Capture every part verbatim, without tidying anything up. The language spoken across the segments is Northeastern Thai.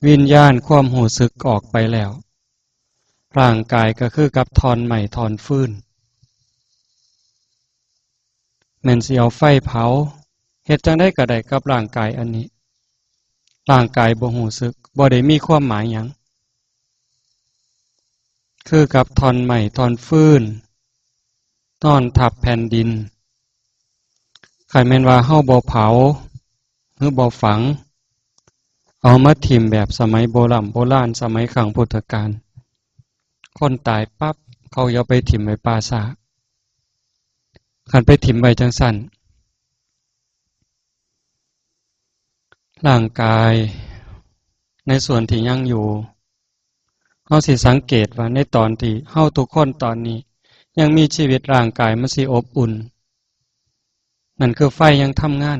วิญญาณความรู้สึกออกไปแล้ว ร่างกายก็คือกับท่อนไม้ท่อนฟืน แม่นสิเอาไฟเผา เฮ็ดจั่งใดก็ได้กับร่างกายอันนี้ ร่างกายบ่รู้สึก บ่ได้มีความหมายหยัง คือกับท่อนไม้ท่อนฟืน นอนทับแผ่นดิน คันแม่นว่าเฮาบ่เผา หรือบ่ฝัง เอามาถิ่มแบบสมัยโบร่ำโบราณ สมัยครั้งพุทธกาล คนตายปั๊บ เขาเอาไปถิ่มไว้ป่าช้า คันไปถิ่มไว้จั่งซั้น ร่างกายในส่วนที่ยังอยู่ เฮาสิสังเกตว่าในตอนที่เฮาทุกคนตอนนี้ยังมีชีวิต ร่างกายมันสิอบอุ่น นั่นคือไฟยังทำงาน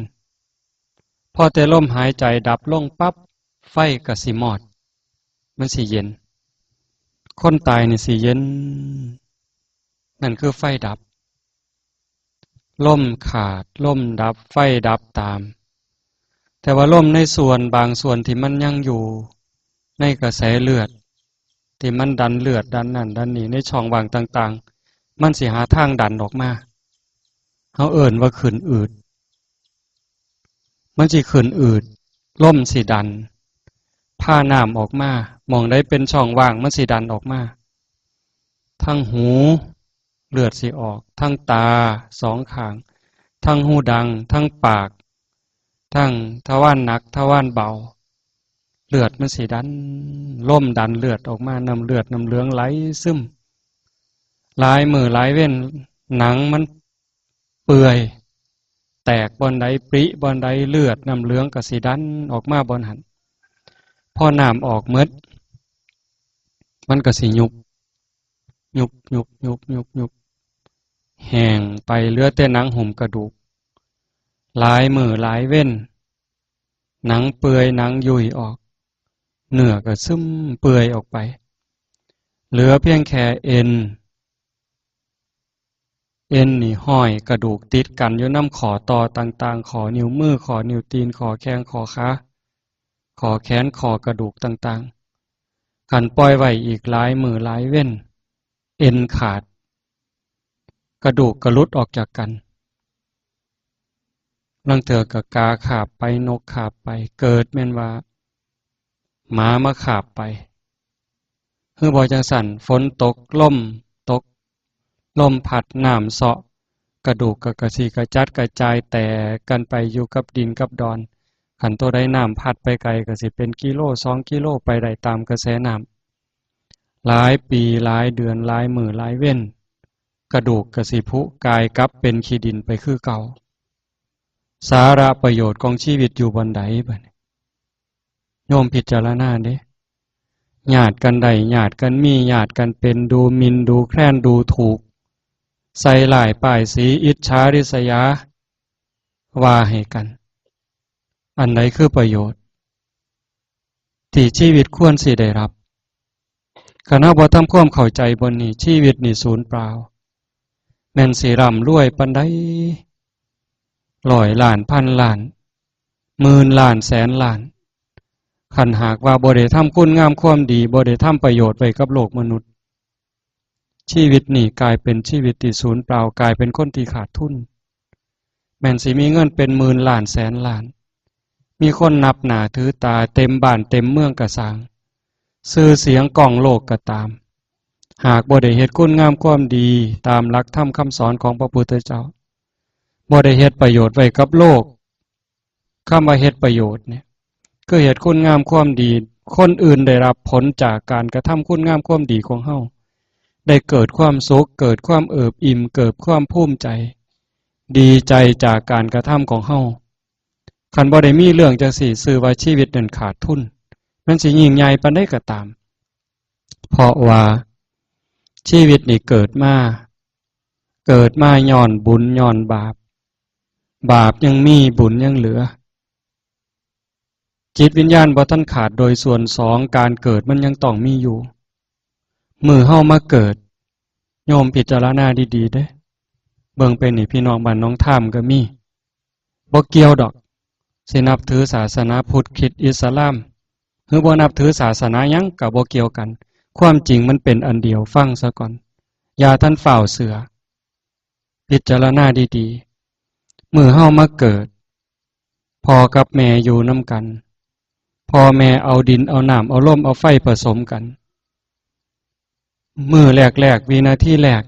พอแต่ลมหายใจดับลงปั๊บ ไฟก็สิมอด มันสิเย็น คนตายนี่สิเย็น นั่นคือไฟดับ ลมขาด ลมดับ ไฟดับตาม แต่ว่าลมในส่วนบางส่วนที่มันยังอยู่ ในกระแสเลือด ที่มันดันเลือดดันนั่นดันนี่ ในช่องว่างต่างๆ มันสิหาทางดันออกมา เฮาเอิ้นว่าขึ้นอืด มันสิขึ้นอืด ลมสิดัน พาน้ำออกมา หม่องใดเป็นช่องว่างมันสิดันออกมา ทั้งหู เลือดสิออก ทั้งตาสองข้าง ทั้งหูดัง ทั้งปาก ทั้งทวารหนัก ทวารเบา เลือดมันสิดัน ลมดันเลือดออกมา น้ำเลือดน้ำเหลืองไหลซึม หลายมื้อหลายเว็น หนังมันเปื่อย แตกบ่อนใด ปริบ่อนใด เลือดน้ำเหลืองก็สิดันออกมาบ่อนหั้น พอน้ำออกหมด มันก็สิยุบ ยุบ ยุบ ยุบ ยุบ ยุบ แห้งไป เหลือแต่หนังหุ้มกระดูก หลายมื้อหลายเว็น หนังเปื่อย หนังยุ่ยออก เนื้อก็ซึมเปื่อยออกไป เหลือเพียงแค่เอ็น เอ็นนี่ห้อยกระดูกติดกันอยู่นำข้อต่อต่างๆ ข้อนิ้วมือ ข้อนิ้วตีน ข้อแข้ง ข้อขา ข้อแขน ข้อกระดูกต่างๆ คันปล่อยไว้อีกหลายมื้อหลายเว็น เอ็นขาด กระดูกก็หลุดออกจากกัน ลางเทื่อก็กาคาบไป นกคาบไป เกิดแม่นว่า หมามาคาบไป คือบ่จั่งซั้น ฝนตก ลมตก ลมพัด น้ำเซาะ กระดูกก็กระสิกระจัดกระจายแตกกันไปอยู่กับดินกับดอน คันตัวใดน้ำพัดไปไกลก็สิเป็นกิโลสองกิโลไปได้ตามกระแสน้ำ หลายปีหลายเดือนหลายมื้อหลายเว็น กระดูกก็สิผุกายกลับเป็นขี้ดินไปคือเก่า สาระประโยชน์ของชีวิตอยู่บ่อนใดบัดนี้ โยมพิจารณาเด้ ญาติกันได้ ญาติกันมี ญาติกันเป็น ดูหมิ่น ดูแคลน ดูถูก ใส่ร้ายป้ายสี อิจฉาริษยา ว่าให้กัน อันใดคือประโยชน์ ที่ชีวิตควรสิได้รับ คันเฮาบ่ทำความเข้าใจบ่อนนี้ ชีวิตนี่สูญเปล่า แม่นสิร่ำรวยปานใด ร้อยล้าน พันล้าน หมื่นล้าน แสนล้าน คันหากว่าบ่ได้ทำคุณงามความดี บ่ได้ทำประโยชน์ไว้กับโลกมนุษย์ ชีวิตนี่กลายเป็นชีวิตที่สูญเปล่า กลายเป็นคนที่ขาดทุน แม่นสิมีเงินเป็นหมื่นล้านแสนล้าน มีคนนับหน้าถือตาเต็มบ้านเต็มเมืองกะซ่าง ชื่อเสียงก้องโลกก็ตาม หากบ่ได้เฮ็ดคุณงามความดีตามหลักธรรมคำสอนของพระพุทธเจ้า บ่ได้เฮ็ดประโยชน์ไว้กับโลก คำว่าเฮ็ดประโยชน์เนี่ย คือเฮ็ดคุณงามความดี คนอื่นได้รับผลจากการกระทำคุณงามความดีของเฮา ได้เกิดความสุข เกิดความเอิบอิ่ม เกิดความภูมิใจ ดีใจจากการกระทำของเฮา คันบ่ได้มีเรื่องจั่งซี้ ชื่อว่าชีวิตนั้นขาดทุน มันสิยิ่งใหญ่ปานใดก็ตาม เพราะว่าชีวิตนี่เกิดมา เกิดมาย้อนบุญย้อนบาป บาปยังมี บุญยังเหลือ จิตวิญญาณบ่ทันขาดโดยส่วนสอง การเกิดมันยังต้องมีอยู่ มื้อเฮามาเกิด โยมพิจารณาดีๆ เด้ เบิ่งไปนี่ พี่น้องบ้านหนองทามก็มี บ่เกี่ยวดอก สินับถือศาสนาพุทธ คริสต์ อิสลาม หรือบ่นับถือศาสนาหยังก็บ่เกี่ยวกัน ความจริงมันเป็นอันเดียว ฟังซะก่อน อย่าทันฟ้าวเชื่อ พิจารณาดีๆ มื้อเฮามาเกิด พ่อกับแม่อยู่นำกัน พ่อแม่เอาดินเอาน้ำเอาลมเอาไฟผสมกัน มื้อแรกๆ วินาทีแรก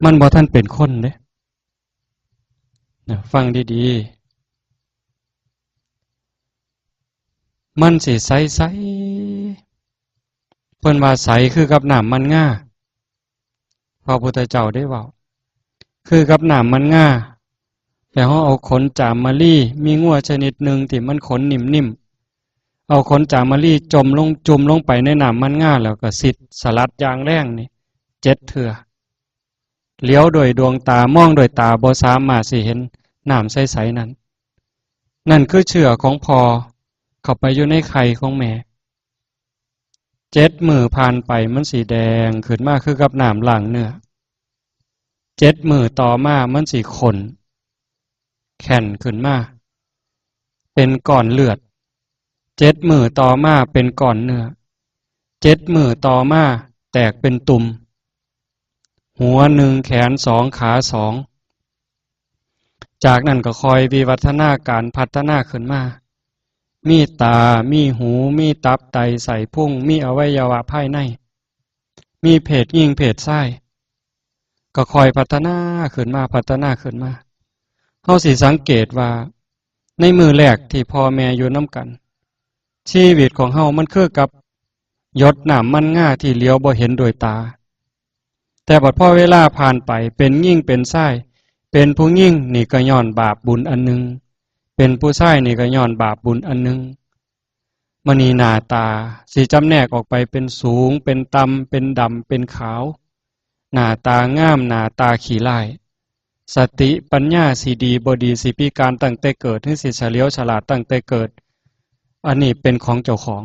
มันบ่ทันเป็นคนเด้ นะ ฟังดีๆ มันสิใสๆ เพิ่นว่าใสคือกับน้ำมันงา พระพุทธเจ้าได้เว้า คือกับน้ำมันงา แล้วเฮาเอาขนจามลี มีงัวชนิดหนึ่งที่มันขนนิ่มๆ เอาขนจามลีจมลง จุ่มลงไปในน้ำมันงา แล้วก็สิดสลัดอย่างแรงนี่ เจ็ดเทื่อ เหลียวด้วยดวงตา มองด้วยตา บ่สามารถสิเห็นน้ำใสๆ นั้น นั่นคือเชื้อของพ่อเข้าไปอยู่ในไข่ของแม่ เจ็ดมื้อผ่านไปมันสิแดงขึ้นมาคือกับน้ำล้างเนื้อ เจ็ดมื้อต่อมามันสิข้น แข็งขึ้นมา เป็นก้อนเลือด เจ็ดมื้อต่อมาเป็นก้อนเนื้อ เจ็ดมื้อต่อมาแตกเป็นตุ่ม หัวหนึ่ง แขนสอง ขาสอง จากนั้นก็ค่อยวิวัฒนาการพัฒนาขึ้นมา มีตา มีหู มีตับไตไส้พุง มีอวัยวะภายใน มีเพศหญิงเพศชาย ก็ค่อยพัฒนาขึ้นมา พัฒนาขึ้นมา เฮาสิสังเกตว่า ในมื้อแรกที่พ่อแม่อยู่นำกัน ชีวิตของเฮามันคือกับหยดน้ำมันงาที่เหลียวบ่เห็นด้วยตา แต่บัดพอเวลาผ่านไป เป็นหญิงเป็นชาย เป็นผู้หญิงนี่ก็ย้อนบาปบุญอันหนึ่ง เป็นผู้ชายนี่ก็ย้อนบาปบุญอันหนึ่ง มื้อนี้หน้าตาสิจำแนกออกไปเป็นสูง เป็นต่ำ เป็นดำ เป็นขาว หน้าตางาม หน้าตาขี้ร้าย สติปัญญาสิดีบ่ดี สิพิการตั้งแต่เกิด หรือสิเฉลียวฉลาดตั้งแต่เกิด อันนี้เป็นของเจ้าของ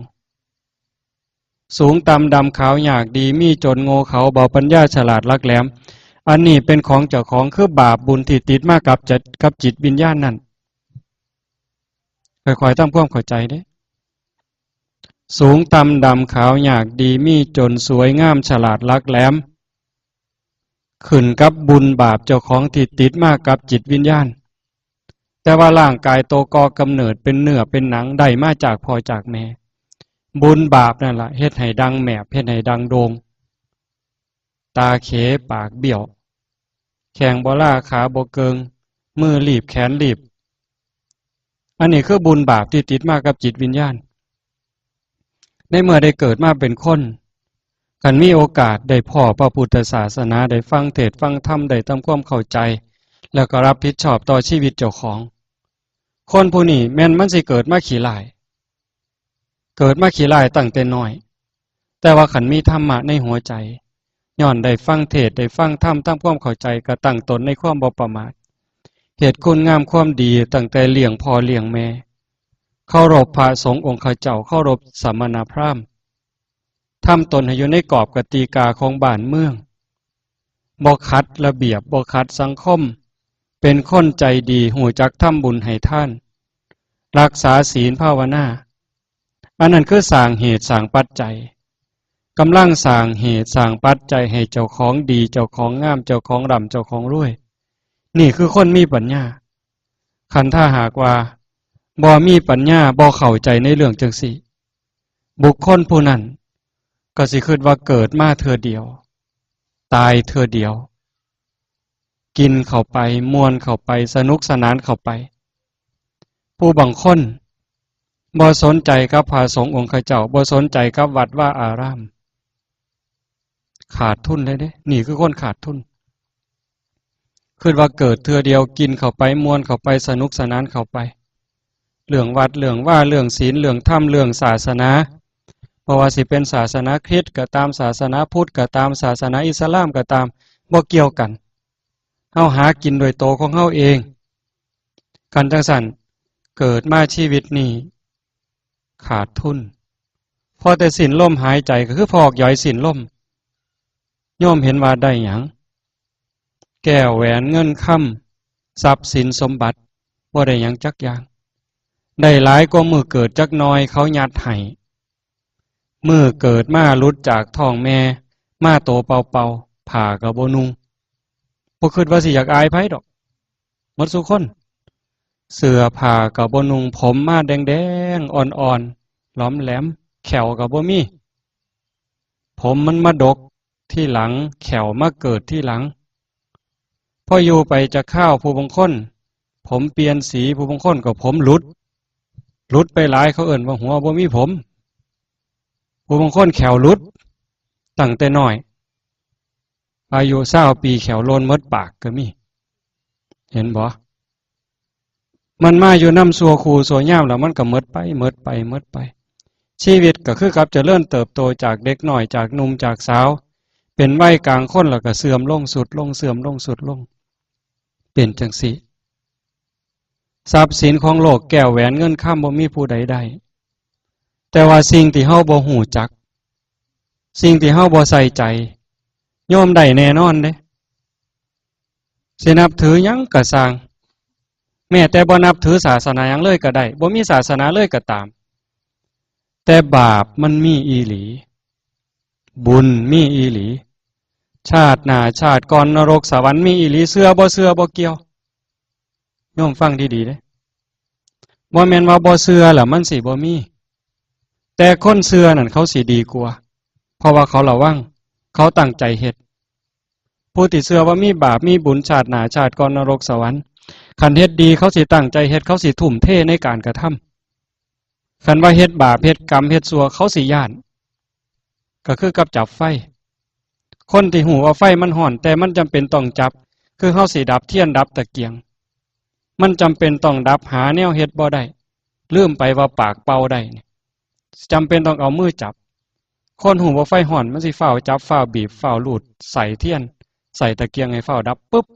สูงต่ำดำขาว ยากดีมีจน โง่เขลาเบาปัญญา ฉลาดหลักแหลม อันนี้เป็นของเจ้าของ คือบาปบุญที่ติดมากับจิต กับจิตวิญญาณนั่น ค่อยๆ ทำความเข้าใจเด้ สูงต่ำดำขาว ยากดีมีจน สวยงามฉลาดหลักแหลม ขึ้นกับบุญบาปเจ้าของที่ติดมากับจิตวิญญาณ แต่ว่าร่างกายตัวก่อกำเนิดเป็นเนื้อเป็นหนังได้มาจากพ่อจากแม่ บุญบาปนั่นล่ะเฮ็ดให้ดังแมบ เฮ็ดให้ดังโด่ง ตาเข ปากเบี้ยว แข้งบ่ลา ขาบ่เกิง มือลีบ แขนลีบ อันนี้คือบุญบาปที่ติดมากับจิตวิญญาณ ในเมื่อได้เกิดมาเป็นคน คันมีโอกาสได้พ้อพระพุทธศาสนา ได้ฟังเทศน์ฟังธรรม ได้ทำความเข้าใจ แล้วก็รับผิดชอบต่อชีวิตเจ้าของ คนผู้นี้แม่นมันสิเกิดมาขี้ร้าย เกิดมาขี้ร้ายตั้งแต่น้อย แต่ว่าคันมีธรรมะในหัวใจ ย้อนได้ฟังเทศน์ ได้ฟังธรรม ทำความเข้าใจ ก็ตั้งตนในความบ่ประมาท เฮ็ดคุณงามความดีตั้งแต่เลี้ยงพ่อเลี้ยงแม่ เคารพพระสงฆ์องค์เจ้า เคารพสมณพราหมณ์ ทำตนให้อยู่ในกรอบกติกาของบ้านเมือง บ่ขัดระเบียบ บ่ขัดสังคม เป็นคนใจดี ฮู้จักทำบุญให้ทาน รักษาศีลภาวนา อันนั้นคือสร้างเหตุสร้างปัจจัย กำลังสร้างเหตุสร้างปัจจัยให้เจ้าของดี เจ้าของงาม เจ้าของร่ำ เจ้าของรวย นี่คือคนมีปัญญา คันถ้าหากว่าบ่มีปัญญา บ่เข้าใจในเรื่องจั่งซี้ บุคคลผู้นั้นก็สิคิดว่าเกิดมาเทื่อเดียว ตายเทื่อเดียว กินเข้าไป ม่วนเข้าไป สนุกสนานเข้าไป ผู้บางคนบ่สนใจกับพระสงฆ์องค์เจ้า บ่สนใจกับวัดวาอาราม ขาดทุนเลยเด้ นี่คือคนขาดทุน คิดว่าเกิดเทื่อเดียว กินเข้าไป ม่วนเข้าไป สนุกสนานเข้าไป เรื่องวัด เรื่องวา เรื่องศีล เรื่องธรรม เรื่องศาสนา บ่ว่าสิเป็นศาสนาคริสต์ก็ตาม ศาสนาพุทธก็ตาม ศาสนาอิสลามก็ตาม บ่เกี่ยวกัน เฮาหากินโดยโตของเฮาเอง คันจั่งซั้น เกิดมาชีวิตนี้ ขาดทุน พอแต่สิ้นลมหายใจก็คือพอกหยอยสิ้นลม โยมเห็นว่าได้หยัง แก้วแหวนเงินคำ ทรัพย์สินสมบัติ บ่ได้หยังจักอย่าง ได้หลายกว่ามื้อเกิดจักหน่อย เขายัดให้ มื้อเกิดมาหลุดจากท้องแม่ มาโตเปล่าๆ ผ้าก็บ่นุ่ง บ่คิดว่าสิอยากอายไผดอก หมดซุคน เสื้อผ้าก็บ่นุ่ง ผมมาแดงๆ อ่อนๆ หลอมแหลม แข้วก็บ่มี ผมมันมาดกทีหลัง แข้วมาเกิดทีหลัง พออยู่ไปจักคราว ผู้บางคน ผมเปลี่ยนสี ผู้บางคนก็ผมหลุด หลุดไปหลาย เขาเอิ้นว่าหัวบ่มีผม ผู้บางคนแข้วหลุด ตั้งแต่น้อย อายุซาวปี แข้วโลนหมดปากก็มี เห็นบ่ มันมาอยู่นำชั่วครูชั่วยาม แล้วมันก็หมดไป หมดไป หมดไป ชีวิตก็คือกับเจริญเติบโตจากเด็กน้อย จากหนุ่ม จากสาว เป็นวัยกลางคน แล้วก็เสื่อมลง ทรุดลง เสื่อมลง ทรุดลง เป็นจั่งซี้ ทรัพย์สินของโลก แก้วแหวนเงินคำ บ่มีผู้ใดได้ แต่ว่าสิ่งที่เฮาบ่ฮู้จัก สิ่งที่เฮาบ่ใส่ใจ โยมได้แน่นอนเด้ สินับถือหยังก็ซ่าง แม้แต่บ่นับถือศาสนาหยังเลยก็ได้ บ่มีศาสนาเลยก็ตาม แต่บาปมันมีอีหลี บุญมีอีหลี ชาติหน้าชาติก่อน นรกสวรรค์มีอีหลี เชื่อบ่เชื่อบ่เกี่ยว โยมฟังดีๆ เด้ บ่แม่นว่าบ่เชื่อแล้วมันสิบ่มี แต่คนเชื่อนั่นเขาสิดีกว่า เพราะว่าเขาระวัง เขาตั้งใจเฮ็ด ผู้ที่เชื่อว่ามีบาปมีบุญ ชาติหน้าชาติก่อน นรกสวรรค์ คันเฮ็ดดีเขาสิตั้งใจเฮ็ด เขาสิทุ่มเทในการกระทำ คันว่าเฮ็ดบาป เฮ็ดกรรม เฮ็ดชั่ว เขาสิย้าน ก็คือกับจับไฟ คนที่ฮู้ว่าไฟมันร้อน แต่มันจำเป็นต้องจับ คือเฮาสิดับเทียนดับตะเกียง มันจำเป็นต้องดับ หาแนวเฮ็ดบ่ได้ ลืมไปว่าปากเป่าได้นี่ จำเป็นต้องเอามือจับ คนฮู้ว่าไฟร้อน มันสิฟ้าวจับ ฟ้าวบีบ ฟ้าวลูด ใส่เทียน ใส่ตะเกียงให้ฟ้าวดับปุ๊บ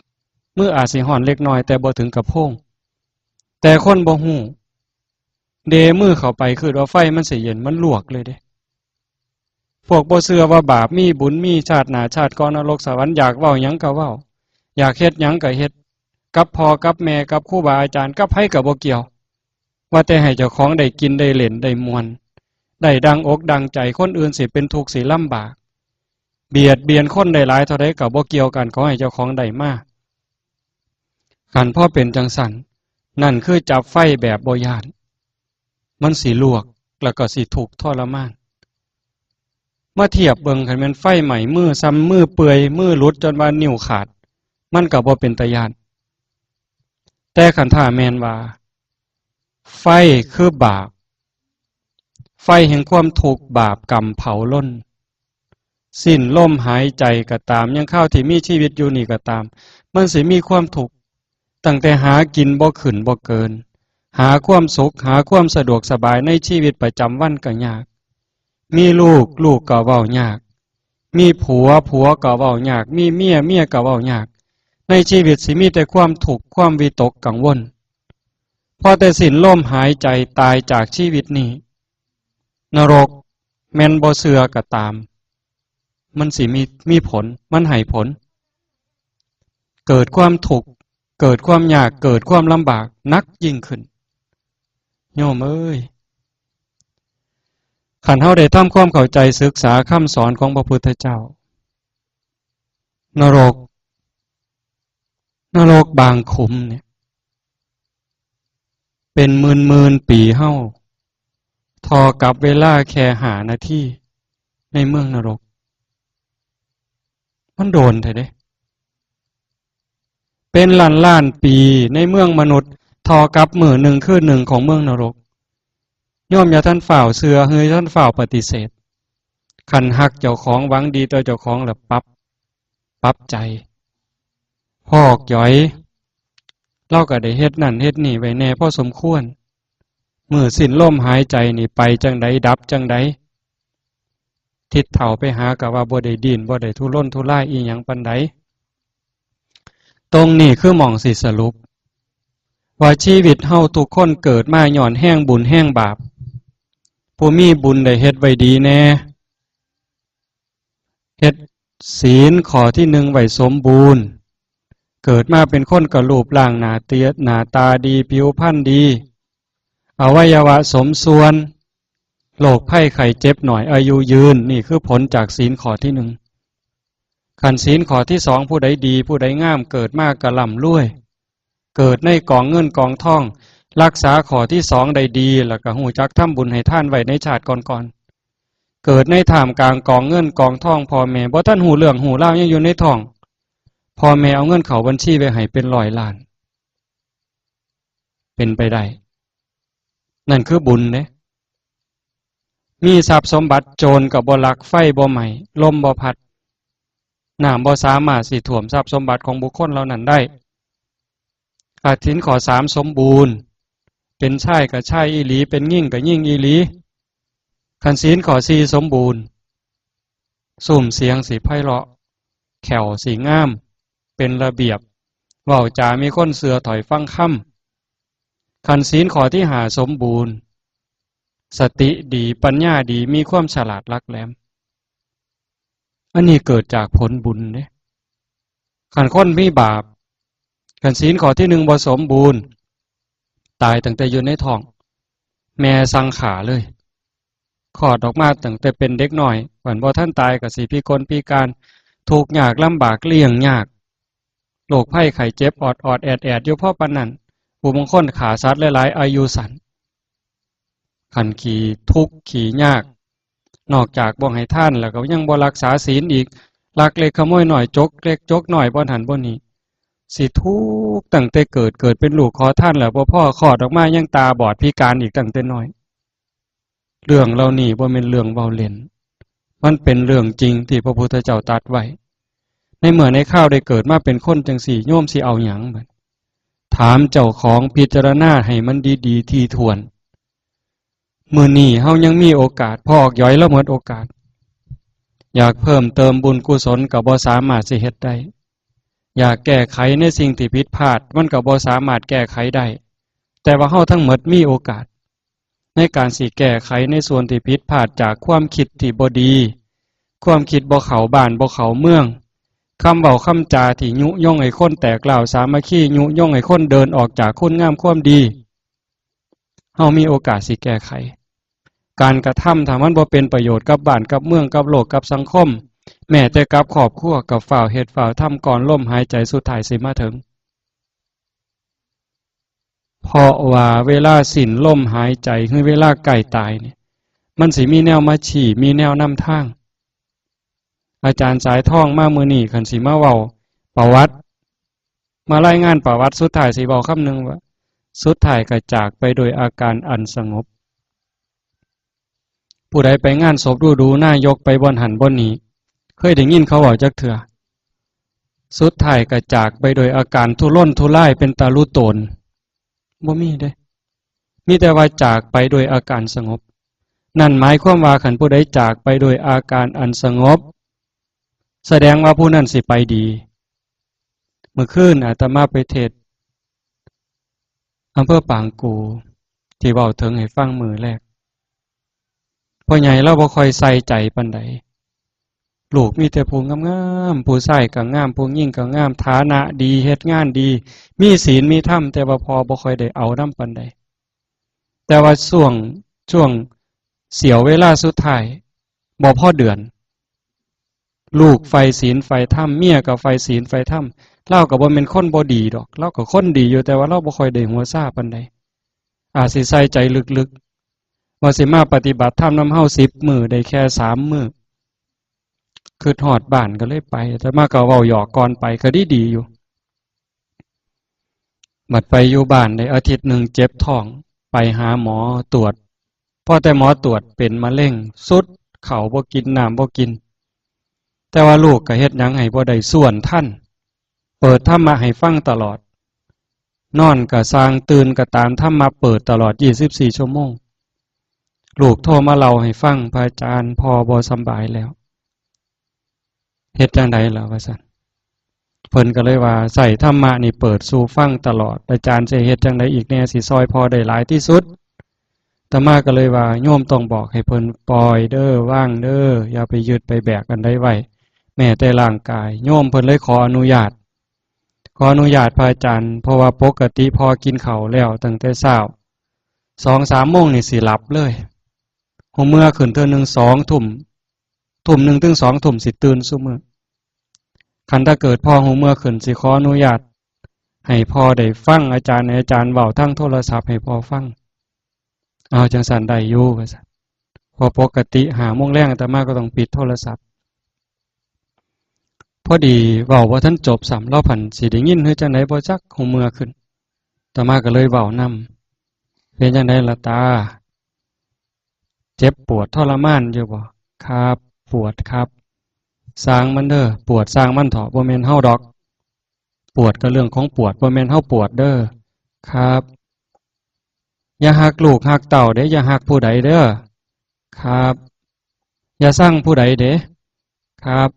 มืออาจสิร้อนเล็กน้อย แต่บ่ถึงกับโพง แต่คนบ่ฮู้ เดมือเข้าไป คิดว่าไฟมันสิเย็น มันลวกเลยเด้ พวกบ่เชื่อว่าบาปมีบุญมี ชาติหน้าชาติก่อน นรกสวรรค์ อยากเว้าหยังก็เว้า อยากเฮ็ดหยังก็เฮ็ด กับพ่อกับแม่ กับครูบาอาจารย์ กับไผก็บ่เกี่ยว ว่าแต่ให้เจ้าของได้กินได้เล่นได้ม่วน ได้ดังอกดังใจ คนอื่นสิเป็นทุกข์สิลำบาก เบียดเบียนคนได้หลายเท่าใดก็บ่เกี่ยวกัน ขอให้เจ้าของได้มา คันพอเป็นจั่งซั้น นั่นคือจับไฟแบบบ่ย้าน มันสิลวก แล้วก็สิทุกข์ทรมาน มาเทียบเบิ่ง คันแม่นไฟไหม้มือ ซ่ำมือเปื่อย มือหลุดจนว่านิ้วขาด มันก็บ่เป็นตาย้าน แต่คันถ้าแม่นว่า ไฟคือบาป ไฟแห่งความทุกข์ บาปกรรมเผาลน สิ้นลมหายใจก็ตาม ยังคราวที่มีชีวิตอยู่นี่ก็ตาม มันสิมีความทุกข์ ตั้งแต่หากินบ่ขึ้นบ่เกิน หาความสุข หาความสะดวกสบายในชีวิตประจำวันก็ยาก มีลูก ลูกก็เว้ายาก มีผัว ผัวก็เว้ายาก มีเมีย เมียก็เว้ายาก ในชีวิตสิมีแต่ความทุกข์ ความวิตกกังวล พอแต่สิ้นลมหายใจตายจากชีวิตนี้ นรกแม่นบ่เชื่อก็ตาม มันสิมี มีผล มันให้ผล เกิดความทุกข์ เกิดความยาก เกิดความลำบากหนักยิ่งขึ้น โยมเอ้ย คันเฮาได้ทำความเข้าใจศึกษาคำสอนของพระพุทธเจ้า นรก นรกบางขุมเนี่ย เป็นหมื่นๆ ปีเฮา เท่ากับเวลาแค่ห้านาที ในเมืองนรก มันโดนแท้เด้ เป็นล้านๆ ปีในเมืองมนุษย์ เท่ากับมื้อหนึ่งคืนหนึ่งของเมืองนรก โยมอย่าทันฟ้าวเชื่อ หรืออย่าทันฟ้าวปฏิเสธ คันฮักเจ้าของ หวังดีต่อเจ้าของ แล้วปรับ ปรับใจ พอกหยอย ลาวก็ได้เฮ็ดนั่นเฮ็ดนี่ไว้แหน่พอสมควร มื้อสิ้นลมหายใจนี่ไปจั่งใด ดับจั่งใด ทิดเฒ่าไปหาก็ว่าบ่ได้ดิ้น บ่ได้ทุรนทุรายอีหยังปานใด ตรงนี้คือหม่องสิสรุป ว่าชีวิตเฮาทุกคนเกิดมาย้อนแฮงบุญแฮงบาป ผู้มีบุญได้เฮ็ดไว้ดีแหน่ เฮ็ดศีลข้อที่หนึ่งไว้สมบูรณ์ เกิดมาเป็นคนก็รูปร่างหน้าเตีย หน้าตาดี ผิวพรรณดี อวัยวะสมส่วน โรคภัยไข้เจ็บน้อย อายุยืน นี่คือผลจากศีลข้อที่หนึ่ง คันศีลข้อที่สอง ผู้ใดดี ผู้ใดงาม เกิดมาก็ร่ำรวย เกิดในกองเงินกองทอง รักษาข้อที่สองได้ดี แล้วก็ฮู้จักทำบุญให้ทานไว้ในชาติก่อนๆ เกิดในท่ามกลางกองเงินกองทอง พ่อแม่บ่ทันฮู้เรื่องฮู้ราว ยังอยู่ในท้อง พ่อแม่เอาเงินเข้าบัญชีไว้ให้เป็นร้อยล้าน เป็นไปได้ นั่นคือบุญเด้ มีทรัพย์สมบัติ โจรก็บ่ลัก ไฟบ่ไหม้ ลมบ่พัด น้ำบ่สามารถสิท่วมทรัพย์สมบัติของบุคคลเหล่านั้นได้ คันศีลข้อสามสมบูรณ์ เป็นชายก็ชายอีหลี เป็นหญิงก็หญิงอีหลี คันศีลข้อสี่สมบูรณ์ ซุ่มเสียงสิไพเราะ แข้วสิงาม เป็นระเบียบ เว้าจามีคนเชื่อถ้อยฟังคำ คันศีลข้อที่ห้าสมบูรณ์ สติดี ปัญญาดี มีความฉลาดหลักแหลม อันนี้เกิดจากผลบุญเด้ คันคนมีบาป คันศีลข้อที่หนึ่งบ่สมบูรณ์ ตายตั้งแต่อยู่ในท้อง แม่สั่งฆ่าเลย คลอดออกมาตั้งแต่เป็นเด็กน้อย วันบ่ทันตายก็สิพิกลพิการ ทุกข์ยากลำบาก เลี้ยงยาก โรคภัยไข้เจ็บ ออดๆ แอดๆ อยู่พอปานนั้น ผู้บางคนฆ่าสัตว์หลายๆ อายุสั้น คันขี้ทุกข์ขี้ยาก นอกจากบ่ให้ทานแล้วก็ยังบ่รักษาศีลอีก ลักเล็กขโมยน้อย จกเล็กจกน้อย บ่หั้นบ่นี่ สิทุกข์ตั้งแต่เกิด เกิดเป็นลูกขอทานแล้วบ่พอ คลอดออกมายังตาบอดพิการอีกตั้งแต่น้อย เรื่องเหล่านี้บ่แม่นเรื่องเว้าเล่น มันเป็นเรื่องจริงที่พระพุทธเจ้าตรัสไว้ ในเมื่อในคราวได้เกิดมาเป็นคนจังซี้ โยมสิเอาหยังบัด ถามเจ้าของ พิจารณาให้มันดีๆ ถี่ถ้วน มื้อนี้เฮายังมีโอกาส พ่อออกหยอยแล้วหมดโอกาส อยากเพิ่มเติมบุญกุศลก็บ่สามารถสิเฮ็ดได้ อยากแก้ไขในสิ่งที่ผิดพลาด มันก็บ่สามารถแก้ไขได้ แต่ว่าเฮาทั้งหมดมีโอกาส ในการสิแก้ไขในส่วนที่ผิดพลาดจากความคิดที่บ่ดี ความคิดบ่เข้าบ้านบ่เข้าเมือง คำเว้าคำจาที่ยุยงให้คนแตกร้าวสามัคคี ยุยงให้คนเดินออกจากคุณงามความดี เฮามีโอกาสสิแก้ไข การกระทำถ้ามันบ่เป็นประโยชน์กับบ้านกับเมืองกับโลกกับสังคม แม้แต่กับครอบครัวก็ฟ้าวเฮ็ดฟ้าวทำก่อนลมหายใจสุดท้ายสิมาถึง เพราะว่าเวลาสิ้นลมหายใจ คือเวลาใกล้ตายเนี่ย มันสิมีแนวมาชี้ มีแนวนำทาง อาจารย์สายทองมามื้อนี้ คันสิมาเว้าประวัติ มารายงานประวัติ สุดท้ายสิเว้าคำหนึ่งว่า สุดท้ายก็จากไปโดยอาการอันสงบ ผู้ใดไปงานศพดูๆ นายกไปบ่อนหั้นบ่อนนี้ เคยได้ยินเขาเว้าจักเทื่อ สุดท้ายก็จากไปโดยอาการทุรนทุราย เป็นตาลุโตน บ่มีเด้ มีแต่ว่าจากไปโดยอาการสงบ นั่นหมายความว่าคันผู้ใดจากไปโดยอาการอันสงบ แสดงว่าผู้นั้นสิไปดี เมื่อคืนอาตมาไปเทศน์อำเภอปางกู่ ที่เว้าถึงให้ฟังมื้อแรก พ่อใหญ่ลาวบ่ค่อยใส่ใจปานใด ลูกมีแต่ผู้งามๆ ผู้ชายก็งาม ผู้หญิงก็งาม ฐานะดี เฮ็ดงานดี มีศีลมีธรรม แต่ว่าพ่อบ่ค่อยได้เอานำปานใด แต่ว่าช่วง ช่วงเสี้ยวเวลาสุดท้าย บ่พอเดือน ลูกใฝ่ศีลใฝ่ธรรม เมียก็ใฝ่ศีลใฝ่ธรรม ลาวก็บ่แม่นคนบ่ดีดอก ลาวก็คนดีอยู่ แต่ว่าลาวบ่ค่อยได้หัวซาปานใด อาจสิใส่ใจลึกๆ ว่าสิมาปฏิบัติธรรมนำเฮาสิบมื้อ ได้แค่สามมื้อ คิดฮอดบ้านก็เลยไป แต่มาก็เว้าหยอกก่อนไป ก็ดีๆ อยู่ บัดไปอยู่บ้านได้อาทิตย์หนึ่งเจ็บท้อง ไปหาหมอตรวจ พอแต่หมอตรวจเป็นมะเร็ง สุด ข้าวบ่กิน น้ำบ่กิน แต่ว่าลูกก็เฮ็ดหยังให้บ่ได้ ส่วนทัน เปิดธรรมะให้ฟังตลอด นอนก็ซ่าง ตื่นก็ตาม ธรรมะเปิดตลอดยี่สิบสี่ชั่วโมง ลูกโทรมาเล่าให้ฟัง พระอาจารย์ พ่อบ่สำบายแล้ว เฮ็ดจั่งใดล่ะ ว่าซั่น เพิ่นก็เลยว่า ใช้ธรรมะนี่เปิดสู่ฟังตลอด อาจารย์สิเฮ็ดจั่งใดอีกแน่ สิซ่อยพ่อได้หลายที่สุด อาตมาก็เลยว่า โยมต้องบอกให้เพิ่นปล่อยเด้อ วางเด้อ อย่าไปยึดไปแบกอันใดไว้ แม้แต่ร่างกาย โยมเพิ่นเลยขออนุญาต ขออนุญาตพระอาจารย์ เพราะว่าปกติพ่อกินข้าวแล้วตั้งแต่เช้า สองสามโมงนี่สิหลับเลย ฮู้เมือขึ้นเทื่อหนึ่งสองทุ่ม ทุ่มหนึ่งถึงสองทุ่มสิตื่นซุมื้อ คันถ้าเกิดพ่อฮู้เมือขึ้นสิขออนุญาต ให้พ่อได้ฟังอาจารย์ ให้อาจารย์เว้าทางโทรศัพท์ให้พ่อฟัง เอาจังซั่นได้อยู่ ว่าซั่น เพราะปกติห้าโมงแลงอาตมาก็ต้องปิดโทรศัพท์ พอดีเว้าบ่ทันจบซ้ำ ลาวพันสิได้ยินหรือจังใดบ่จัก ฮู้เมือขึ้น อาตมาก็เลยเว้านำ เป็นจังใดล่ะตา เจ็บปวดทรมานอยู่บ่ ครับ ปวดครับ ซ่างมันเด้อ ปวดซ่างมันเถาะ บ่แม่นเฮาดอก ปวดก็เรื่องของปวด บ่แม่นเฮาปวดเด้อ ครับ อย่าฮักลูกฮักเต้าเด้ อย่าฮักผู้ใดเด้อ ครับ อย่าซังผู้ใดเด้ ครับ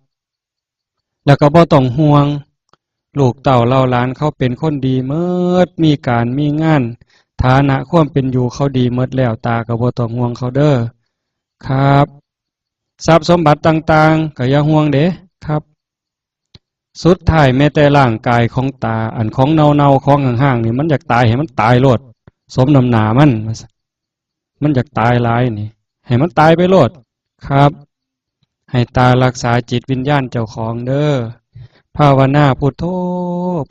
แล้วก็บ่ต้องห่วง ลูกเต้าเหล่าหลานเขาเป็นคนดีหมด มีการมีงาน ฐานะความเป็นอยู่เขาดีหมดแล้ว ตาก็บ่ต้องห่วงเขาเด้อ ครับ ทรัพย์สมบัติต่างๆ ก็อย่าห่วงเด้ ครับ สุดท้ายแม้แต่ร่างกายของตา อันของเน่าๆ ของห้างๆ นี่ มันอยากตายให้มันตายโลด สมน้ำหน้ามัน มันอยากตายหลายนี่ ให้มันตายไปโลด ครับ ให้ตารักษาจิตวิญญาณเจ้าของเด้อ ภาวนาพุทโธ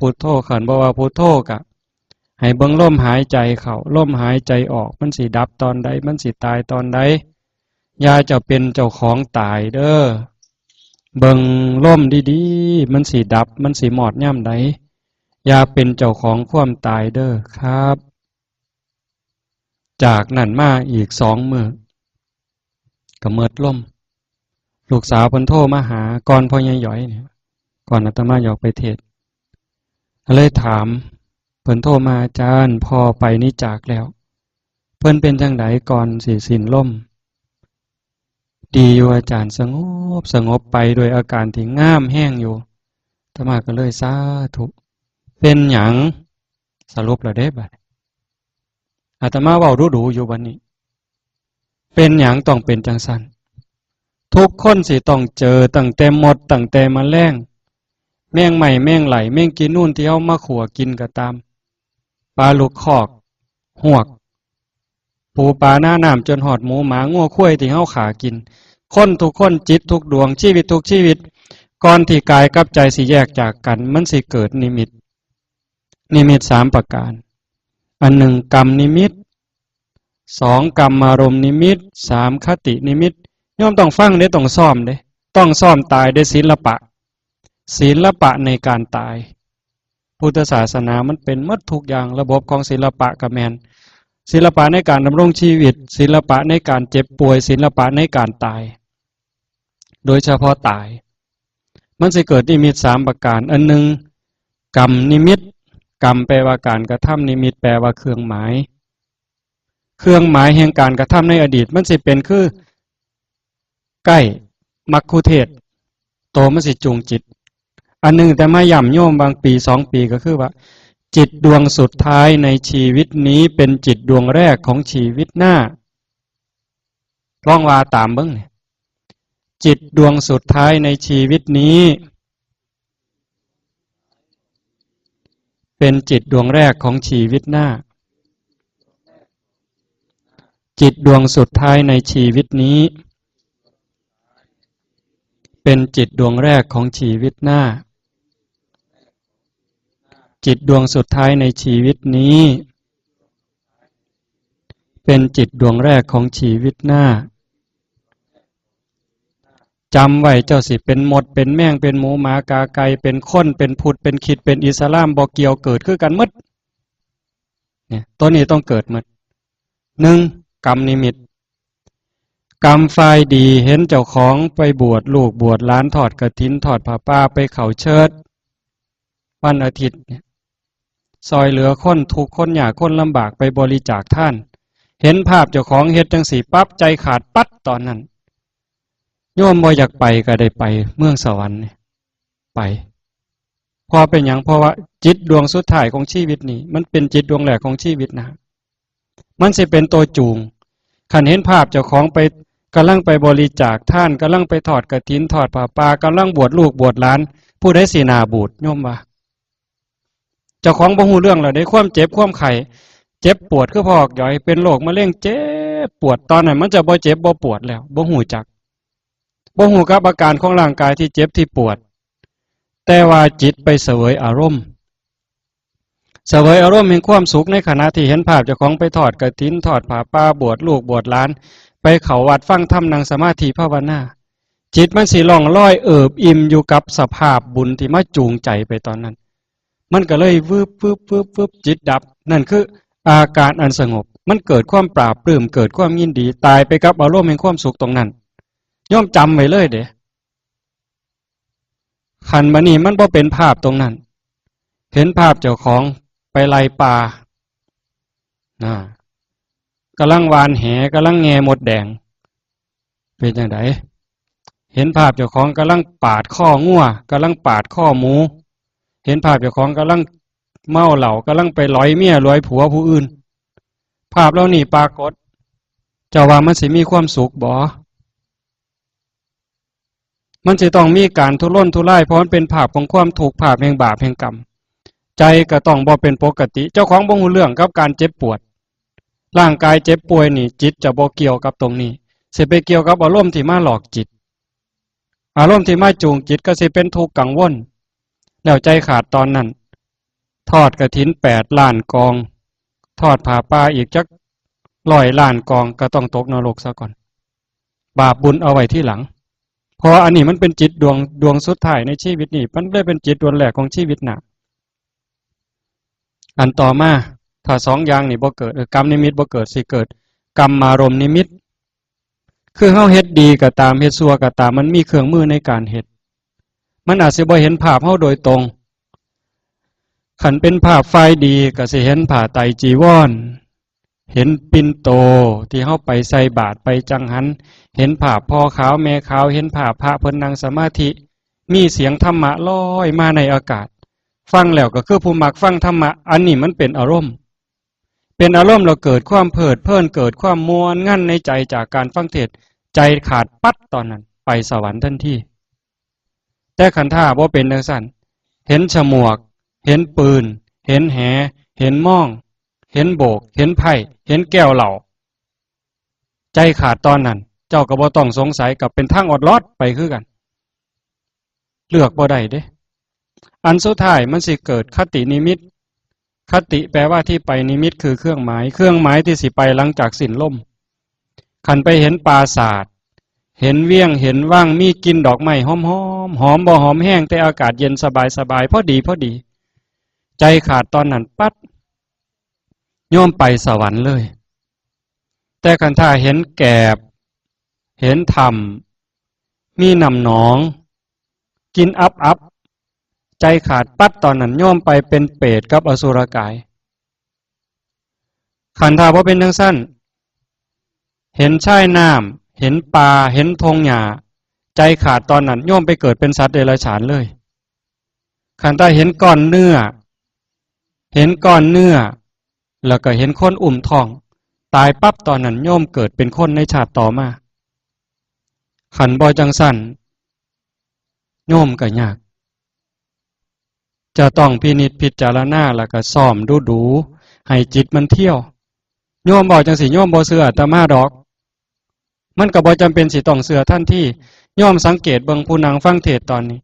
พุทโธ คันบ่ว่าพุทโธกะ ให้เบิ่งลมหายใจเข้า ลมหายใจออก มันสิดับตอนใด มันสิตายตอนใด อย่าเจ้าเป็นเจ้าของตายเด้อ เบิ่งลมดีๆ มันสิดับ มันสิมอดยามใด อย่าเป็นเจ้าของความตายเด้อครับ จากนั้นมาอีกสองมื้อ ก็เมิดลม ลูกสาวเพิ่นโทรมาหา ก่อนพ่อใหญ่หยอยเนี่ย ก่อนอาตมาอยากไปเทศน์ ก็เลยถาม เพิ่นโทรมา "อาจารย์ พ่อไปนี้จากแล้ว เพิ่นเป็นจั่งใดก่อนสิสิ้นลม" "ดีอยู่อาจารย์ สงบสงบไปด้วยอาการที่งามแฮงอยู่" อาตมาก็เลย "สาธุ" เป็นหยัง สรุปแล้วเด้บัดนี้ อาตมาเว้าดูๆ อยู่บัดนี้ เป็นหยังต้องเป็นจั่งซั้น ทุกคนสิต้องเจอ ตั้งแต่มด ตั้งแต่แมลง แมงไม้ แมงไล่ แมงกีนูนที่เฮามาขั่วกินก็ตาม ปลาลูกคอก ฮวก ปูปลาหน้าน้ำ จนฮอดหมูหมางัวควายที่เฮาฆ่ากิน คนทุกคน จิตทุกดวง ชีวิตทุกชีวิต ก่อนที่กายกับใจสิแยกจากกัน มันสิเกิดนิมิต นิมิตสามประการ อันหนึ่งกรรมนิมิต สองกรรมารมณ์นิมิต สามคตินิมิต โยมต้องฟังเด้ ต้องซ้อมเด้ ต้องซ้อมตายเด้ ศิลปะ ศิลปะในการตาย พุทธศาสนามันเป็นหมดทุกอย่าง ระบบของศิลปะก็แม่น ศิลปะในการดำรงชีวิต ศิลปะในการเจ็บป่วย ศิลปะในการตาย โดยเฉพาะตาย มันสิเกิดนิมิตสามประการ อันหนึ่ง กรรมนิมิต กรรมแปลว่าการกระทำ นิมิตแปลว่าเครื่องหมาย เครื่องหมายแห่งการกระทำในอดีต มันสิเป็นคือ ใกล้ มัคคุเทศก์ โตมันสิจูงจิต อันหนึ่งแต่มาย้ำโยมบางปีสองปีก็คือว่า จิตดวงสุดท้ายในชีวิตนี้เป็นจิตดวงแรกของชีวิตหน้า ลองว่าตามเบิ่งนี่ จิตดวงสุดท้ายในชีวิตนี้ เป็นจิตดวงแรกของชีวิตหน้า จิตดวงสุดท้ายในชีวิตนี้ เป็นจิตดวงแรกของชีวิตหน้า จิตดวงสุดท้ายในชีวิตนี้ เป็นจิตดวงแรกของชีวิตหน้า จำไว้ เจ้าสิเป็นมด เป็นแมง เป็นหมูหมากาไก่ เป็นคน เป็นผุด เป็นขิด เป็นอิสลาม บ่เกี่ยว เกิดคือกันหมด เนี่ย ตัวนี้ต้องเกิดหมด หนึ่ง กรรมนิมิต กรรมฝ่ายดี เห็นเจ้าของไปบวชลูกบวชหลาน ทอดกฐิน ทอดผ้าป่า ไปเข้าเชิด วันอาทิตย์เนี่ย ซอยเหลือคนทุกข์คนยากคนลำบาก ไปบริจาคทาน เห็นภาพเจ้าของเฮ็ดจั่งซี้ปั๊บ ใจขาดปั๊ดตอนนั้น โยมบ่อยากไปก็ได้ไป เมืองสวรรค์เนี่ย ไป เพราะเป็นหยัง เพราะว่าจิตดวงสุดท้ายของชีวิตนี่ มันเป็นจิตดวงแรกของชีวิตนะ มันสิเป็นตัวจูง คันเห็นภาพเจ้าของไป กำลังไปบริจาคทาน กำลังไปทอดกฐิน ทอดผ้าป่า กำลังบวชลูกบวชหลาน ผู้ใดสิหน้าบูด โยมว่า เจ้าของบ่ฮู้เรื่องแล้วเด้ ความเจ็บความไข้ เจ็บปวดคือพอกหยอย เป็นโรคมะเร็งเจ็บปวด ตอนนั้นมันจะบ่เจ็บบ่ปวดแล้ว บ่ฮู้จัก บ่ฮู้กับอาการของร่างกายที่เจ็บที่ปวด แต่ว่าจิตไปเสวยอารมณ์ เสวยอารมณ์แห่งความสุขในขณะที่เห็นภาพเจ้าของไปทอดกฐิน ทอดผ้าป่า บวชลูกบวชหลาน ไปเข้าวัดฟังธรรม นั่งสมาธิภาวนา จิตมันสิล่องลอยเอิบอิ่มอยู่กับสภาพบุญที่มาจูงใจไปตอนนั้น มันก็เลยวืบวืบวืบวืบ จิตดับ นั่นคืออาการอันสงบ มันเกิดความปราบปลื้ม เกิดความยินดี ตายไปกับอารมณ์แห่งความสุขตรงนั้น โยมจำไว้เลยเด้ คันบัดนี้มันบ่เป็นภาพตรงนั้น เห็นภาพเจ้าของไปไล่ปลา นะ กำลังหว่านแห กำลังแง่มดแดง เป็นจั่งใด เห็นภาพเจ้าของกำลังปาดคองัว กำลังปาดคอหมู เห็นภาพเจ้าของกำลังเมาเหล้า กำลังไปหลอยเมียหลอยผัวผู้อื่น ภาพเหล่านี้ปรากฏ เจ้าว่ามันสิมีความสุขบ่ มันสิต้องมีการทุรนทุราย เพราะมันเป็นภาพของความทุกข์ ภาพแห่งบาปแห่งกรรม ใจก็ต้องบ่เป็นปกติ เจ้าของบ่ฮู้เรื่องกับการเจ็บปวด ร่างกายเจ็บป่วยนี่ จิตจะบ่เกี่ยวกับตรงนี้ สิไปเกี่ยวกับอารมณ์ที่มาหลอกจิต อารมณ์ที่มาจูงจิตก็สิเป็นทุกข์กังวล แล้วใจขาดตอนนั้น ทอดกฐินแปดล้านกอง ทอดผ้าป่าอีกจักร้อยล้านกอง ก็ต้องตกนรกซะก่อน บาปบุญเอาไว้ทีหลัง เพราะว่าอันนี้มันเป็นจิตดวง ดวงสุดท้ายในชีวิตนี้ มันเลยเป็นจิตดวงแรกของชีวิตหน้า อันต่อมา ถ้าสองอย่างนี่บ่เกิด เออ กรรมนิมิตบ่เกิด สิเกิดกรรมารมณ์นิมิต คือเฮาเฮ็ดดีก็ตาม เฮ็ดชั่วก็ตาม มันมีเครื่องมือในการเฮ็ด มันอาจสิบ่เห็นภาพเฮาโดยตรง คันเป็นภาพฝ่ายดีก็สิเห็นผ้าไตรจีวร เห็นปิ่นโตที่เฮาไปใส่บาตรไปจังหัน เห็นภาพพ่อขาวแม่ขาว เห็นภาพพระเพิ่นนั่งสมาธิ มีเสียงธรรมะลอยมาในอากาศ ฟังแล้วก็คือผู้มักฟังธรรมะ อันนี้มันเป็นอารมณ์ เป็นอารมณ์แล้วเกิดความเพลิดเพลิน เกิดความม่วนงันในใจจากการฟังเทศน์ ใจขาดปั๊ดตอนนั้น ไปสวรรค์ทันที แต่คันถ้าบ่เป็นจั่งซั้น เห็นฉมวก เห็นปืน เห็นแห เห็นม่อง เห็นโบก เห็นไพ่ เห็นแก้วเหล้า ใจขาดตอนนั้น เจ้าก็บ่ต้องสงสัย ก็เป็นทางออดลอดไปคือกัน เลือกบ่ได้เด้ อันสุดท้ายมันสิเกิดคตินิมิต คติแปลว่าที่ไป นิมิตคือเครื่องหมาย เครื่องหมายที่สิไปหลังจากสิ้นลม คันไปเห็นปราสาท เห็นเวียง เห็นวัง มีกลิ่นดอกไม้หอมๆ หอมบ่หอมแฮง แต่อากาศเย็นสบายๆ พอดีพอดี ใจขาดตอนนั้นปั๊ด โยมไปสวรรค์เลย แต่คันถ้าเห็นแกบ เห็นถ้ำ มีน้ำหนอง กลิ่นอับๆ ใจขาดปั๊ด ตอนนั้นโยมไปเป็นเปรตกับอสุรกาย คันถ้าบ่เป็นจั่งซั้น เห็นชายน้ำ เห็นป่า เห็นทงหญ้า ใจขาดตอนนั้น โยมไปเกิดเป็นสัตว์เดรัจฉานเลย คันถ้าเห็นก้อนเนื้อ เห็นก้อนเนื้อ แล้วก็เห็นคนอุ้มท้อง ตายปั๊บ ตอนนั้นโยมเกิดเป็นคนในชาติต่อมา คันบ่จั่งซั้น โยมก็ยาก จะต้องพินิจพิจารณา แล้วก็ซ้อมดูๆ ให้จิตมันเที่ยว โยมเว้าจั่งซี้ โยมบ่เชื่ออาตมาดอก มันก็บ่จำเป็นสิต้องเชื่อทันที โยมสังเกตเบิ่งผู้นั่งฟังเทศน์ตอนนี้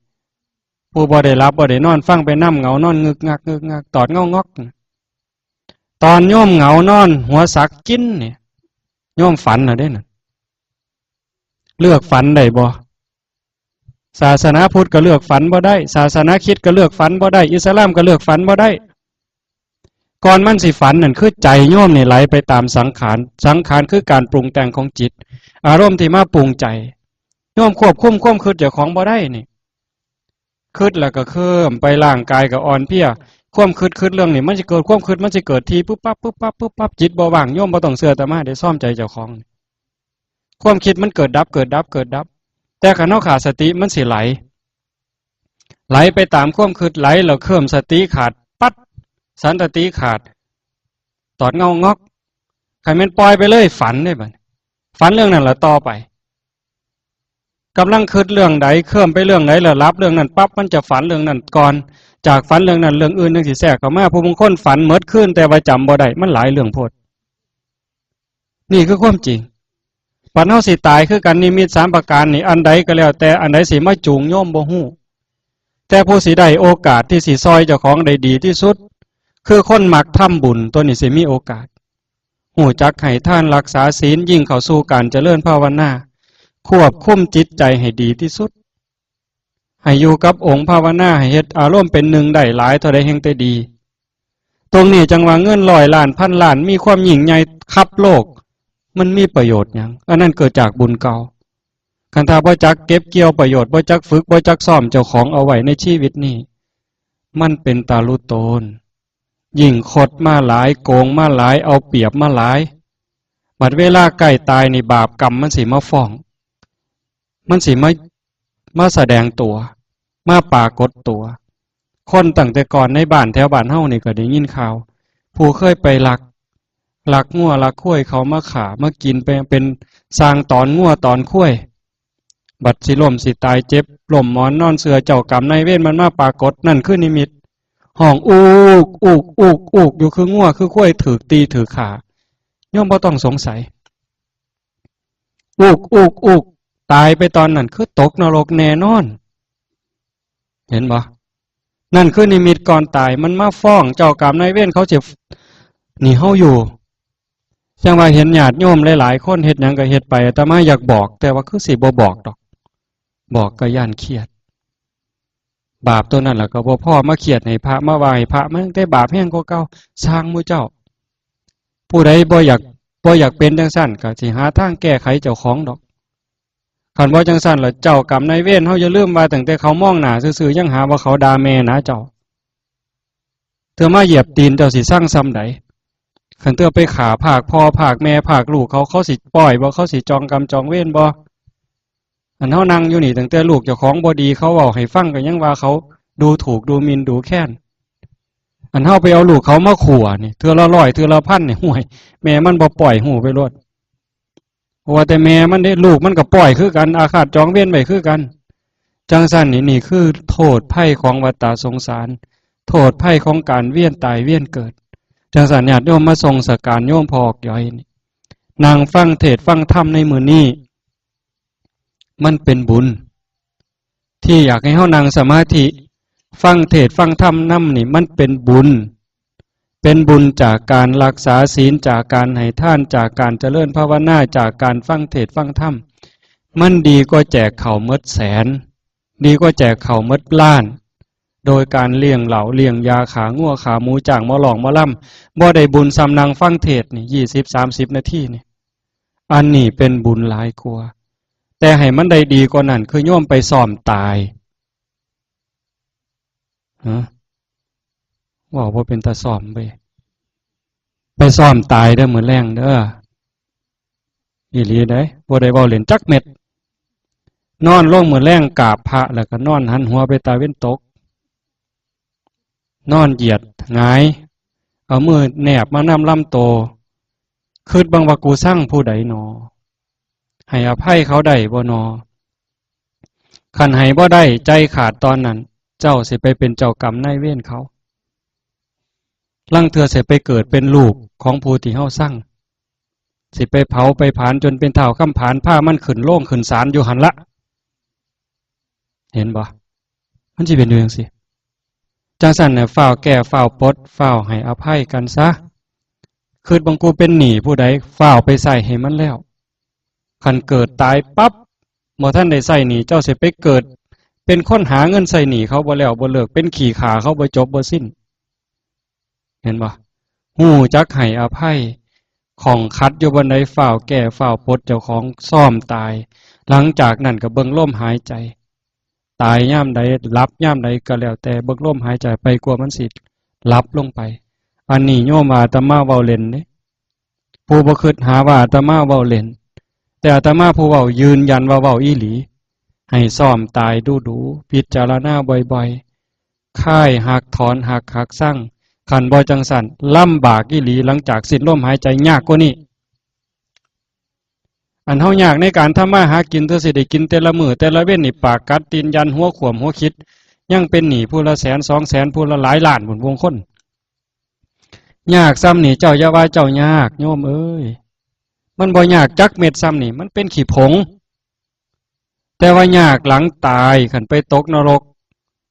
ผู้บ่ได้หลับบ่ได้นอน ฟังไปนำ เหงานอนงึกงักงึกงัก ตอดเงางอก ตอนโยมเหงานอนหัวสักกินเนี่ย โยมฝันน่ะเด้น่ะ เลือกฝันได้บ่ ศาสนาพุทธก็เลือกฝันบ่ได้ ศาสนาคริสต์ก็เลือกฝันบ่ได้ อิสลามก็เลือกฝันบ่ได้ ก่อนมันสิฝันนั่นคือใจโยมนี่ไหลไปตามสังขาร สังขารคือการปรุงแต่งของจิต อารมณ์ที่มาปรุงใจ โยมควบคุมความคิดเจ้าของบ่ได้นี่ คิดแล้วก็เคลิ้มไป ร่างกายก็อ่อนเพลีย ความคิด คิดเรื่องนี้ มันสิเกิดความคิด มันสิเกิดที ปึ๊บปั๊บ ปึ๊บปั๊บ ปึ๊บปั๊บ จิตบ่ว่าง โยมบ่ต้องเชื่ออาตมาเด้ ซ้อมใจเจ้าของ ความคิดมันเกิดดับ เกิดดับ เกิดดับ แต่คันเฮาขาดสติ มันสิไหล ไหลไปตามความคิด ไหลแล้วเคลิ้ม สติขาดปั๊ด สันตติขาด ตอดเงางอก คันแม่นปล่อยไปเลย ฝันเด้บัดนี้ ฝันเรื่องนั้นละต่อไป กำลังคิดเรื่องใด เคลิ้มไปเรื่องใด แล้วหลับเรื่องนั้นปั๊บ มันจะฝันเรื่องนั้นก่อน จากฝันเรื่องนั้นเรื่องอื่นจั่งซี้แทรกเข้ามา ผู้บางคนฝันหมดคืนแต่ว่าจำบ่ได้ มันหลายเรื่องโพด นี่คือความจริง บัดเฮาสิตายคือกัน นิมิตสามประการนี่ อันใดก็แล้วแต่ อันใดสิมาจูงโยมบ่ฮู้ แต่ผู้สิได้โอกาสที่สิซ่อยเจ้าของได้ดีที่สุด คือคนมักทำบุญ ตัวนี้สิมีโอกาส ฮู้จักให้ทาน รักษาศีล ยิ่งเข้าสู่การเจริญภาวนา ควบคุมจิตใจให้ดีที่สุด ให้อยู่กับองค์ภาวนา ให้เฮ็ดอารมณ์เป็นหนึ่งได้หลายเท่าใดแฮ่งแต่ดี ตรงนี้จั่งว่าเงินร้อยล้าน พันล้าน มีความยิ่งใหญ่คับโลก มันมีประโยชน์หยัง อันนั้นเกิดจากบุญเก่า คันถ้าบ่จักเก็บเกี่ยวประโยชน์ บ่จักฝึก บ่จักซ้อมเจ้าของเอาไว้ในชีวิตนี้ มันเป็นตาลุโตน ยิ่งคดมาหลาย โกงมาหลาย เอาเปรียบมาหลาย บัดเวลาใกล้ตายนี่บาปกรรมมันสิมาฟ้อง มันสิมา มาแสดงตัว มาปรากฏตัว คนตั้งแต่ก่อนในบ้านแถวบ้านเฮานี่ก็ได้ยินข่าว ผู้เคยไปลัก ลักงัวลักควายเขามาฆ่ามากิน ไปเป็นสร้างตอนงัวตอนควาย บัดสิล้มสิตายเจ็บ ล้มหมอนนอนเสื่อ เจ้ากรรมนายเวรมันมาปรากฏ นั่นคือนิมิต ฮ้องอูก อูก อูก อูก อยู่คืองัวคือควายถืกตีถืกฆ่า โยมบ่ต้องสงสัย อูก อูก อูก ตายไปตอนนั้นคือตกนรกแน่นอน เห็นบ่ นั่นคือนิมิตก่อนตาย มันมาฟ้องเจ้ากรรมนายเวรเขาสิ นี่เฮาอยู่ จั่งว่าเห็นญาติโยมหลายๆคนเฮ็ดหยังก็เฮ็ดไป อาตมาอยากบอก แต่ว่าคือสิบ่บอกดอก บอกก็ย้านเครียด บาปตัวนั้นล่ะก็บ่พอ มาเครียดให้พระ มาว่าให้พระ มันแต่บาปแฮงกว่าเก่า ซ่างหมู่เจ้า ผู้ใดบ่อยาก บ่อยากเป็นจั่งซั้น ก็สิหาทางแก้ไขเจ้าของดอก คันบ่จั่งซั้นล่ะ เจ้ากรรมนายเวรเฮาอย่าลืมว่าตั้งแต่เขามองหน้าซื่อๆ ยังหาว่าเขาด่าแม่นะเจ้า เทื่อมาเหยียบตีนเจ้าสิซังส่ำใด คันเทื่อไปฆ่าพรากพ่อพรากแม่พรากลูกเขา เขาสิป้อยบ่ เขาสิจองกรรมจองเวรบ่ อันเฮานั่งอยู่นี่ ตั้งแต่ลูกเจ้าของบ่ดี เขาเว้าให้ฟังก็ยังว่าเขาดูถูกดูหมิ่นดูแคลน อันเฮาไปเอาลูกเขามาขั่วนี่ เทื่อละร้อย เทื่อละพันนี่ ห่วย แม่มันบ่ป้อย ฮู้ไปโลด ว่าแต่แม่มันเด้ ลูกมันก็ป้อยคือกัน อาฆาตจองเวรไว้คือกัน จั่งซั้นนี่ นี่คือโทษภัยของวัฏฏะสงสาร โทษภัยของการเวียนตายเวียนเกิด จั่งซั้นญาติโยมมาส่งสการโยมพ่อย้อยนี่ นั่งฟังเทศน์ฟังธรรมในมื้อนี้ มันเป็นบุญ ที่อยากให้เฮานั่งสมาธิ ฟังเทศน์ฟังธรรมนำนี่ มันเป็นบุญ เป็นบุญจากการรักษาศีล จากการให้ทาน จากการเจริญภาวนา จากการฟังเทศน์ฟังธรรม มันดีกว่าแจกข้าวหมดแสน ดีกว่าแจกข้าวหมดล้าน โดยการเลี้ยงเหล้าเลี้ยงยา ฆ่างัวฆ่าหมู จ้างหมอร้องหมอลำ บ่ได้บุญส่ำนั่งฟังเทศน์นี่ ยี่สิบ สามสิบ นาทีนี่ อันนี้เป็นบุญหลายกว่า แต่ให้มันได้ดีกว่านั้น คือโยมไปซ้อมตาย ฮะ เว้าบ่เป็นตาซ้อมเว้ย ไปซ้อมตายเด้อมื้อแลงเด้อ อีหลีเด้ บ่ได้เว้าเล่นจักเม็ด นอนลงมื้อแลงกราบพระ แล้วก็นอนหันหัวไปตาเว็นตก นอนเหยียดหงาย เอามือแนบมานำลำโต คิดเบิ่งว่ากูซังผู้ใดหนอ ให้อภัยเขาได้บ่หนอ คันให้บ่ได้ ใจขาดตอนนั้น เจ้าสิไปเป็นเจ้ากรรมนายเวรเขา ลางเทื่อสิไปเกิดเป็นลูกของผู้ที่เฮาซัง สิไปเผาไปผลาญจนเป็นท้าวคำผาน พามันขึ้นโลงขึ้นศาลอยู่หั่นละ เห็นบ่ มันสิเป็นอยู่จั่งซี้ จั่งซั้นน่ะ ฟ้าวแก้ ฟ้าวปลด ฟ้าวให้อภัยกันซะ คิดเบิ่ง กูเป็นหนี้ผู้ใด ฟ้าวไปใช้ให้มันแล้ว คันเกิดตายปั๊บ บ่ทันได้ใช้หนี้ เจ้าสิไปเกิดเป็นคนหาเงินใช้หนี้เขาบ่แล้วบ่เลิก เป็นขี้ข้าเขาบ่จบบ่สิ้น เห็นบ่ ฮู้จักให้อภัย ข้องขัดอยู่บ่อนใด ฟ้าวแก้ ฟ้าวปลดเจ้าของ ซ้อมตาย หลังจากนั้นก็เบิ่งลมหายใจ ตายยามใด หลับยามใดก็แล้วแต่ เบิ่งลมหายใจไป กว่ามันสิหลับลงไป อันนี้โยมว่าอาตมาเว้าเล่นเด้ ผู้บ่คิดหาว่าอาตมาเว้าเล่น แต่อาตมาผู้เว้ายืนยันว่าเว้าอีหลี ให้ซ้อมตายดูๆ พิจารณาบ่อยๆ คายหักถอนหัก หักซัง คันบ่จั่งซั้น ลำบากอีหลี หลังจากสิ้นลมหายใจยากกว่านี้ อันเฮายากในการทำมาหากิน เทื่อสิได้กินแต่ละมื้อแต่ละเว็นนี่ ปากกัดตีนยัน หัวขวมหัวคิด ยังเป็นหนี้ผู้ละแสนสองแสน ผู้ละหลายล้านบุญวงคน ยากส่ำนี่เจ้าอย่าว่าเจ้ายาก โยมเอ้ย มันบ่ยากจักเม็ดส่ำนี่ มันเป็นขี้ผง แต่ว่ายากหลังตาย คันไปตกนรก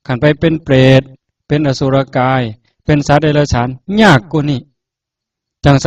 คันไปเป็นเปรต เป็นอสุรกาย เป็นสัตว์เดรัจฉาน ยากกว่านี้